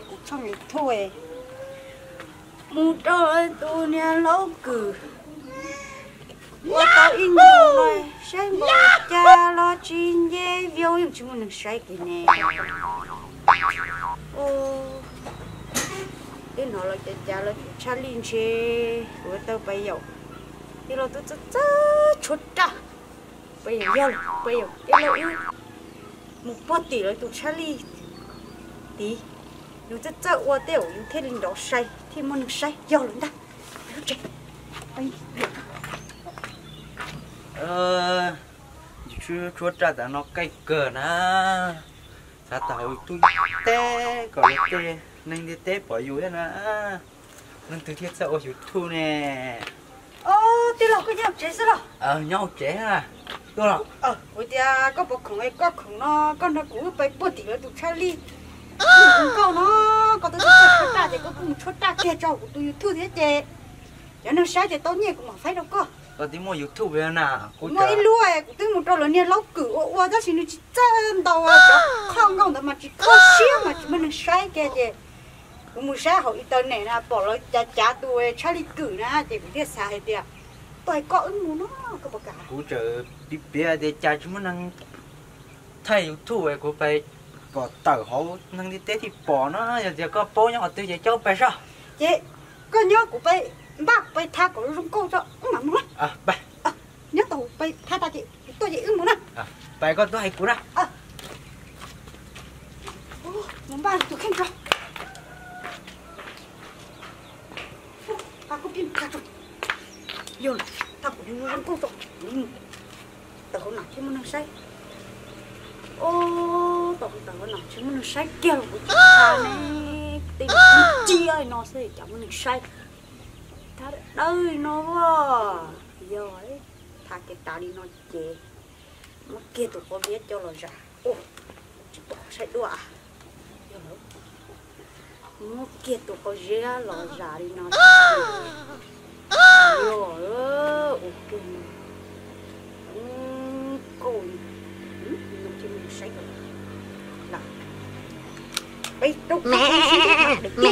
Kuv tshooj YouTube mus rau tus niag Laub Kwm ua tau ib ntus no, saib npaum cas los tsis nce view, yeej tsis muaj neeg saib kiag ne. Twb hnov lawv cav cav lawv tus Tshaj Lij ntshe kuv tau pais yaum, tij laug twb txawj txawj tshuab raj, pais yaum yog pais yaum tij laug wb mus puag tim lawv tus Tshaj Lij tid, yus txawj txawj ua tej zaum yus thiaj li nrov sai thiaj muaj neeg saib yog lawm ntag. Yus tshuab raj tas no keej kawg na, xav tau hauv YouTube teb kom lawv tej neeg ntiaj teb pom yus thiab na. Leej twg thiaj txawj ua YouTube ne? Tij laug koj nyob hauv tsev xwb los? Nyob hauv tsev. Tuaj los? Kuv tias koj puas khoom es koj khoom no koj nrog kuv wb pais puag tim lawv tus Tshaj Lij, tus nkauj no, koj twb txawj tshuab raj ces koj kuj mus tshuab raj kiag tso kuv tus YouTube thiab ces cov neeg saib ces tau nyiaj kuv mam faib rau koj. Koj twb muaj YouTube na? Kuv muaj ib lub, kuv twb mus rau lawv niag Laub Kwm ua ua tab sis nws tsis txawj ntau, cov qhov nkauj ntawd mas tsis kho siab mas tsis muaj neeg saib kiag ces kuv mus saib hauv internet na pom lawv cav cav tus Tshaj Lij Kwm na ces kuv thiaj xav hais tias tuaj hais koj wb mus no, koj puas kam? Kuv tseem piav piav tias cas tsis muaj neeg thaij YouTube es kuv pais kom tawm hauv neeg ntiaj teb thiaj pom no, yog tias koj paub nyob qhov twg ces coj pais saib. Ces koj nyob kuv pais npaj kuv pais tha kom zoo nkauj tso wb mam mus na. Nyob tau pais tha tas ces kuv tuaj ces wb mus na. Pais koj tuaj hais kuv na. Mus npaj tus kheej tso. Kuv pib tha tso. Yog tha kuv zoo nkauj tso. Tawm hauv no tsis muaj neeg saib. Tawm hauv no tsis muaj neeg saib kiag los kuv tsis tha ne. Tej cia no xwb cas muaj neeg saib. Tha dawb no as. Yog tha kiag tas li no ces muab kiag tus qau ziab coj los zam. Tsis pom qhov saib dua. Yog lawm, muab kiag tus qau ziab los zam li no. Yog ua kiag no, zoo nkauj li no ces mus saib lawm. Peb rau me me.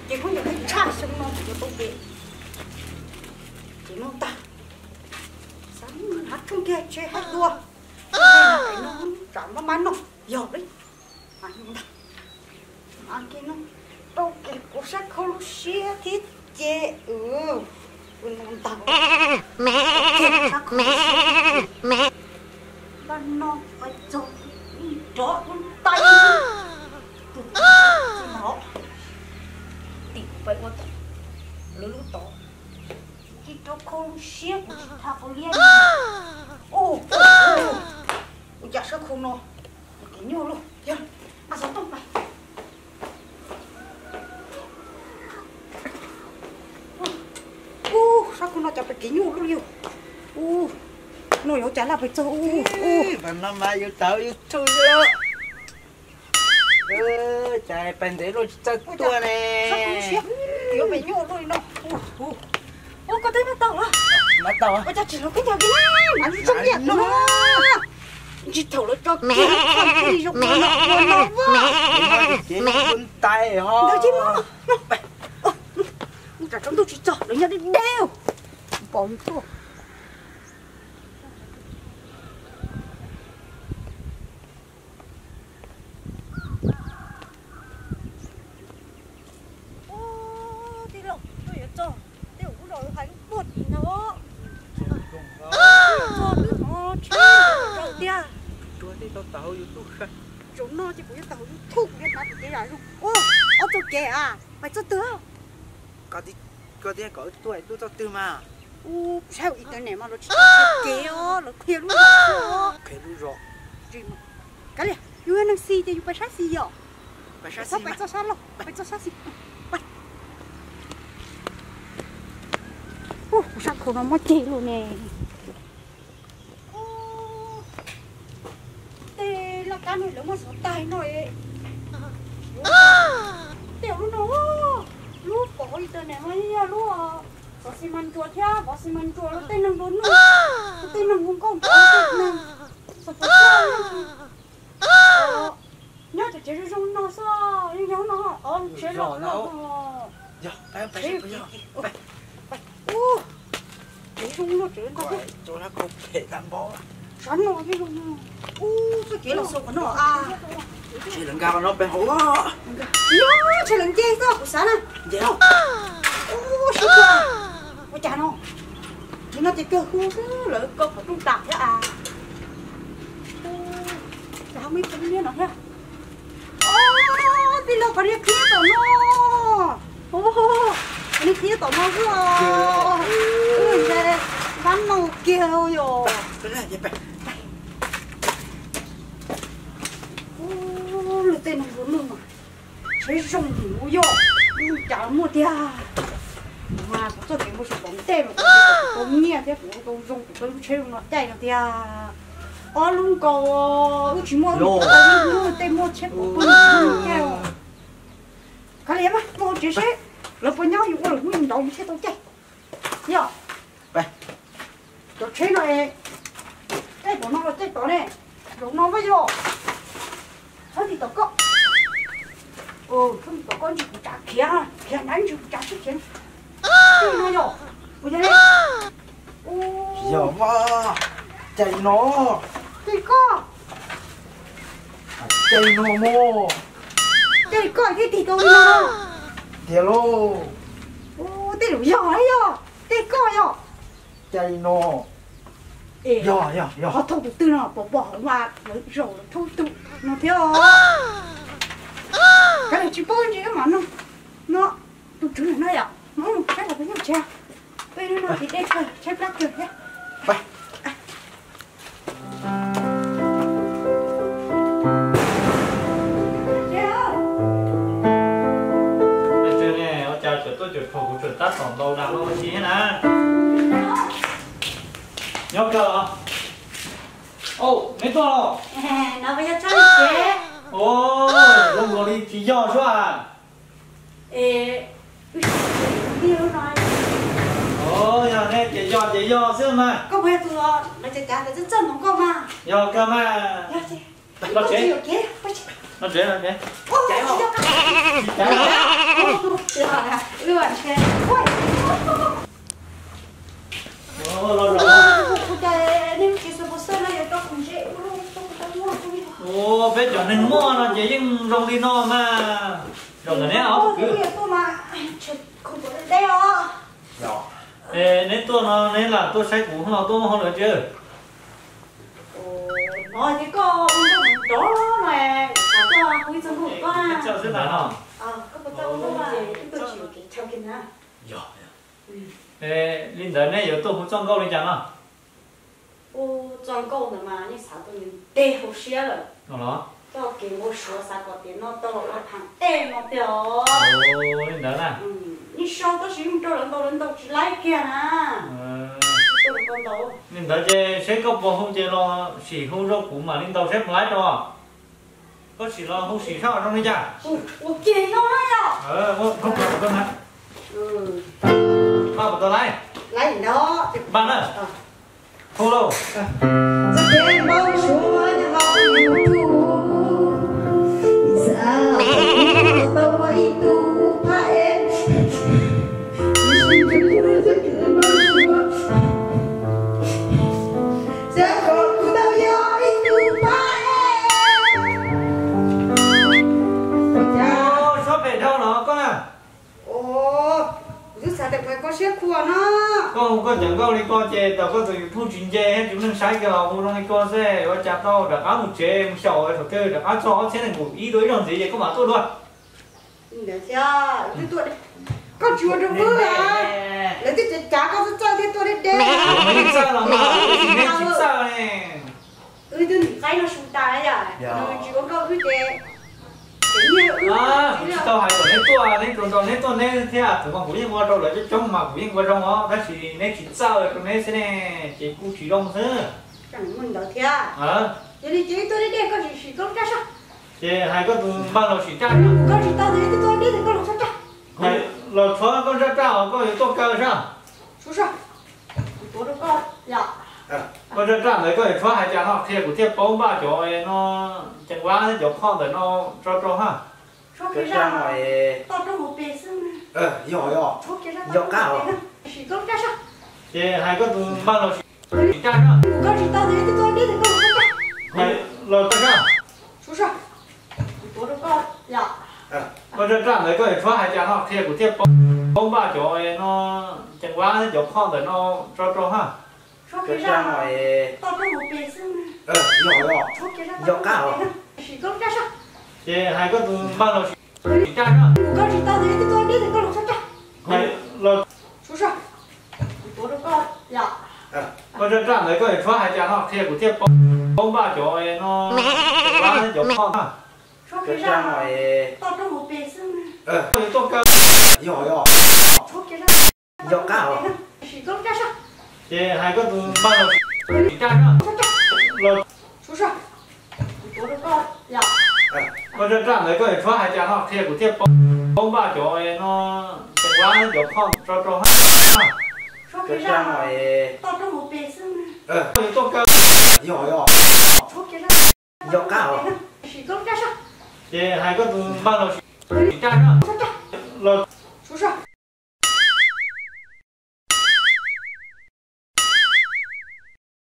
Ces muab yog tshaj xyoo no kuv yuav tau ces, ces no tag. Xav hnav tsheej kiag tsis hais dua. Tsam mab mab noj yog li. Rau kuv sab khau lub siab thiab ces, ntag, npaj no pais txog nrov lub ntais, tus txiv no tim kuv pais ua tom lawv lub tod, tsis rau khau lub siab kuv tsis tha qau liab li. Ua cas sab khau no kev nyuaj luaj yog, a xov tooj pais. Ub, sab khau no cas pais kev nyuaj luaj li. Ub, no yuav cas laj pais txog ub. Ub, no mas yus tau YouTube xwb. Cas pais ntev luaj tsis txawj tuaj ne. Yuav pais nyuaj luaj li no. Ub, koj twb npaj tau los? Npaj tau. Ua cas tsis los koj cog kiag na, mas zoo zoo tiag no. Tsis thaum lawv tso kiag lub qhov li zoo no ua no vaj. Ntawd ces mus no, mus tsam tsaus ntuj tsis txog lawv nyob deb deb, pom yus tuaj. Ub, tij laug, tuaj yuav txog, tej zaum lub zos lawv hais lub puag tim ntawd. Txog twb hnov tsheb zaum tiag. Zaum no ces kuv yuav tawm hauv YouTube, kuv yuav hnav tus kev zam zoo. Ub, ob txoj kev a, pais txoj twg? Koj tias kom tuaj, tuaj txoj twg mas? Ub, kuv saib hauv internet mas lawv tsis tau qhia kev os, lawv qhia lub zos xwb. Qhia lub zos. Kav liam, yus yog neeg xis ces yus pais sab xis yom. Txhob pais txoj sab laug, pais txoj sab xis. Ub, kuv sab khau no mob ceg lawm ne. Tej laj kab no lawv muab xuav tag no. Tej lub no, lub pom hauv internet mas yog lub vov xi mas ntsuas thiab vov xi mas ntsuas lub tej neeg nplua nuj, tej neeg hu nkauj npaum tej neeg xov pos xoj, Tsev zoo zoo no xwb, zoo zoo no, tsev zoo zoo no. Tsev zoo no, tsev zoo no. Xav no, ub, txoj kev los xaus qhov no a. Tshee lawv nkag qhov no pem hauv. Yog tshee lawv nce xwb kuv xav na. Nce los. Ub, sib kawg. Ua cas no? Tsev no ces kawg hu xwb lawv kaw qhov rooj tas thiab a. Cas ho muaj ib tug niag no thiab. Tij laug, qhov niag qhib tom no. Qhov niag qhib tom no xwb os. Ntab no kiag yom. Luag tej no zoo no mas, tsheb zoo mus yog, cas muaj tiag. Mas kuv txoj kev mus sum pom ntej mas kuv tau nyiaj thiab kuv tau zoo kuv tau lub tsheb zoo no caij no tiag. Ob lub nkaus, wb tsis muaj, tej muaj tsheb puas pw caij. Kav liam mas mus hauv tsev seb lawv puas nyob, yus ua lawm hnub yus ntaus yus thiaj tau caij. Yog cov tsheb no es, caij tom no los caij tod ne, zaum no mas yog. Thawb tim tom koj, thawb tim tom koj ntsis kuv tsav khiav, khiav nrad ntsis kuv tsav sib khiav. Tij no yog, kuv yog ne. Yog mas, caij no, caij koj, caij no mog, caij koj thiaj tig tau li no. Tiag lauj. Tej zaum yog yog, caij koj yog, caij no. Yog yog yog, qhov thauj tus twg no pom pom hauv mas lawv zaum lawv thauj tus no thiab os. Kav liam tsis paub ntsis mas no, no, tus tswv no yom, no saib los peb nyob tsev, peb no tis dej kawg tshaib plab kawg thiab. Ua cas tseem tuaj caum kuv tseem tab tom ntaus dag los ua si thiab na. Nyob kawg los? Au, neb tuaj los? Zoo nkaus li tsis yog sua. Yog ne ces yog ces yog xwb mas. Yog kawg mas. Los tsev, los tsev, los tsev. Ua, peb cov neeg muaj no ces yeej zoo li no mas. Zaum ntawm neb ob tug kwv. Es neb tuaj no neb lam tuaj saib kuv los tuaj muaj hauj lwm tsi? Xwb ntag no. Yog, li ntawd neb yuav tuaj hu txoj nkauj li cas no? Hu txoj nkauj ntawd mas yeej xav tuaj ntev hauv siab lawm. Txoj kev npau suav xav kom tias no tau los ua phav tej no tiag. Li ntawd na. Yeej sau tab sis yeej rau lawv ntaus lawv ntaus tsis laib kiag na. Li ntawd ces seb koj puas hu ces los sim hu rau kuv mam li ntaus seb puas laib rau. Koj sim los hu sim saib zoo li cas. Ua kiag no na yom. Npaj puas tau laib? Npaj na. Hu lauj. Suab phem dhau los koj na. Kuv twb xav tias koj siab khuav no. Koj hu koj cov nkauj li ko ces thaum koj tus YouTube tsis nce thiab tsis muaj neeg saib kiag los hu zoo li ko xwb ua cas tau rov qab mus tsev mus xyaum saum twg rov qab txog ob txhiab nees nkaum ib dua ib zaug ntxiv ces koj mam tuaj dua. Ntawd thiab, koj tsis ua rau wb a, lawv twb cav cav koj txawj txawj thiaj tuaj deb deb. Txawj los mas, tsis txawj ne. Wb twb ntim qaib no su tas yom, nws tsis ua nkauj wb ces. Kuv tsis tau hais kom neb tuaj, neb tsuas nrog neb tuaj neb thiab, kuv mas kuv yeej ua rau lawv coob coob mas kuv yeej ua zoo os, tab sis neb tsis txawj rau neb xwb ne, ces kuj tsis zoo xwb. Ntawd thiab. Yog li ces wb tuaj deb deb koj sim sim koj lub raj soj. Ces hais koj tus npawg los sim raj. Koj tsis tau ntawd wb twb tuaj deb koj los tshuab raj. Los tshuab koj nraj raj os, koj yuav tuaj kaw soj. Tshuab soj. Kuv tuav rau koj yom. Koj raj raj ntawd koj yuav tshuab hais cas no qhia kuv thiaj paub npaj cov no, ceev vab thiab cov phoj ntawm no tso rau hab. Yog, yog, yog qab os. Ces hais koj tus npaj los sim raj sab. Los raj sab. Koj raj raj ntawd koj yuav tshuab hais cas no qhia kuv thiaj paub npaj cov no, ceev vab thiab cov phoj ntawm no tso rau hab. Yog, yog qab os. Ces hais koj tus npaj los sim raj sab. Los, koj raj raj ntawd koj yuav tshuab hais cas no qhia kuv thiaj paub npaj cov no, ceev vab thiab cov phoj. Yog, yog, yog qab os. Ces hais koj tus npaj los sim raj sab. Los, koj raj raj ntawd koj yuav tshuab hais cas no qhia kuv thiaj paub npaj cov no, ceev vab thiab cov phoj tso rau hab. Yog, yog, yog qab os. Ces hais koj tus npaj los sim raj sab. Los,